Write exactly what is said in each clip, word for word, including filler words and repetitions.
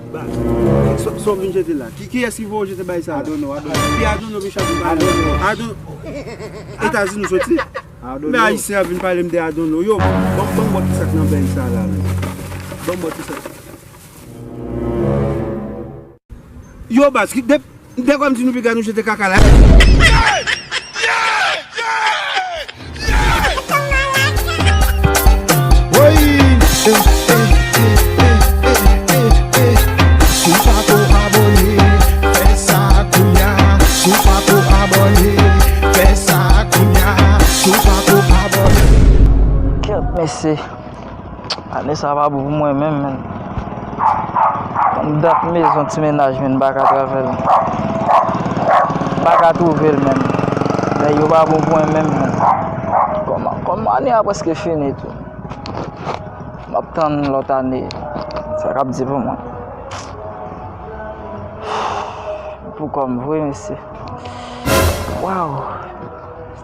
Sa w vin jete la? Ki, kiyès ki voye w jete bagay sa la? Adono, Adono. Ki Adono, Michel, ki pale? Adono. Adono. Etazini w soti? Adono. Men Ayisyen ap vin pale m de Adono. Yo, ban, ban m bò ti sa k nan bèy sa la, men. Ban m bò ti sa. Yo, baz, ki, de, de kwè m di nou piga nou jete kaka la. Woy! Eh, eh, eh, eh, eh, eh, eh. Si w pako abòne, fè sa kounya. Si w pako abòne, fè sa kounya. Si w pako abòne. Kèt, mesye. Ane sa pa bon pou mwen menm, menn. Tann dat mezon ti mennaj, menn, m pa ka travè l. M pa ka twouve l, menn. Nèg yo pa bon pou mwen menm, menn. Kòman, kòman ane a prèske fini tou. M ap tann lòt ane. Sa k ap di pou mwen. Pou kò m vre, mesye. Waw.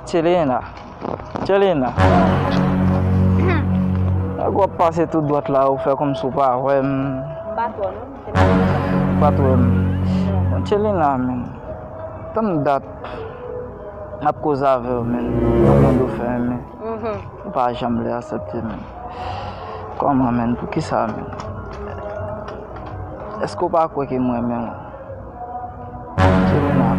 Tchelena. Tchelena. Nèg w ap pase tou dwat la, ou fè kòmsi w pa wè m. M pa t wè w, non. M pa t wè m. Tchelena, menn. Tann dat m ap koze avè w, menn. Nan mond ou fè, menn. Mhm. Ou pa janm vle aksepte, menn. Kòman, menn? Poukisa, menn? Èske w pa kwè ke m renmen w? Tchelena,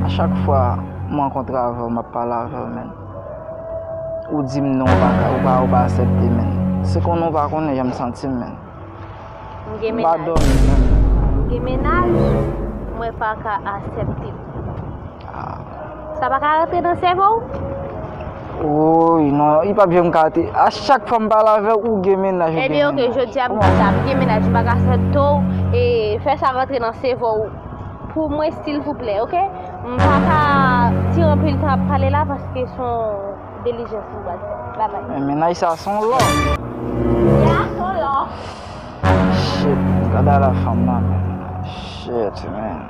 a chak fwa m rankontre avè w, m ap pale avè w, menn. Ou di m non, ou pa ka, ou pa, ou pa aksepte, menn. Se konnen ou pa konnen jan m santi m, menn. M gen mennaj. M pa dòmi, menn. M gen mennaj, mwen pa ka aksepte. Ah. Sa pa ka rantre nan sèvo w? Woy, non, li p ap janm ka rantre. A chak fwa m pale avè w, ou gen mennaj, ou gen mennaj. Ebyen, oke, jodi a m di sa, m gen mennaj, m pa ka aksepte w, e fè sa rantre nan sèvo w pou mwen, silvouplè, oke? M pa ka tire anpil tan ap pale la, paske se yon dilijans m pral fè. Babay. Men mennaj sa se yon lò. Ya, se yon lò. Shit, gade la fanm nan, man. Shit, man.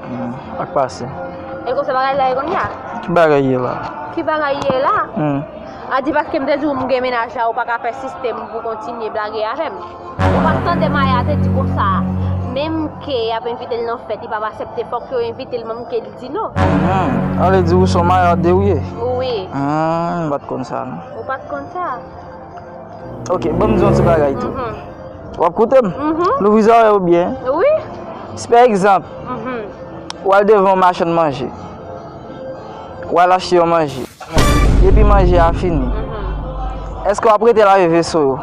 Hmm, sa k pase? E konsa bagay la ye kounye a? Ki bagay ye la? Ki bagay ye la? Hmm. A di paske m te di w m gen mennaj la, ou pa ka pèsiste m pou kontinye blage avè m. Ou pa t tande Maya te di konsa, menm ke y ap envite l nan fèt, li p ap aksepte, fòk yo envite l, menm ke l di non. Hmm. Ale di ou se yon mayad de ou ye? Wi. Hmm, m pa t konn sa, non. Ou pa t konn sa? Ok, ban m di yon ti bagay tou. Mhm. W ap koute m? Mhm. Louvri zòrèy ou byen. Wi. Si pa egzanp, mhm, w al devan yon machann manje, w al achte yon manje, epi manje a fini, mhm, èske w ap rete lave veso yo?